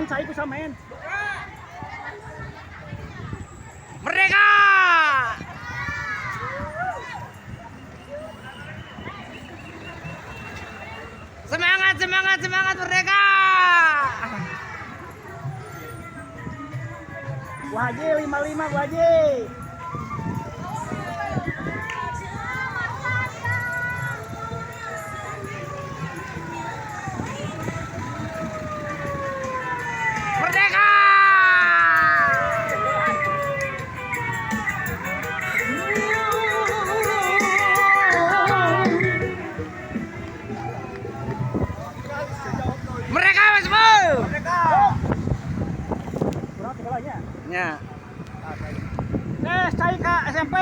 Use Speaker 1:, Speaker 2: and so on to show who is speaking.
Speaker 1: Dikeun cai ku samen.
Speaker 2: Merdeka! Semangat, semangat, semangat, merdeka!
Speaker 1: Bu Haji 55, Bu Haji.
Speaker 2: Merdeka! Merdeka, Mas Bo!
Speaker 1: Merdeka. Kurang tinggal nya.
Speaker 2: Ya.
Speaker 1: Eh, cai ka SMP.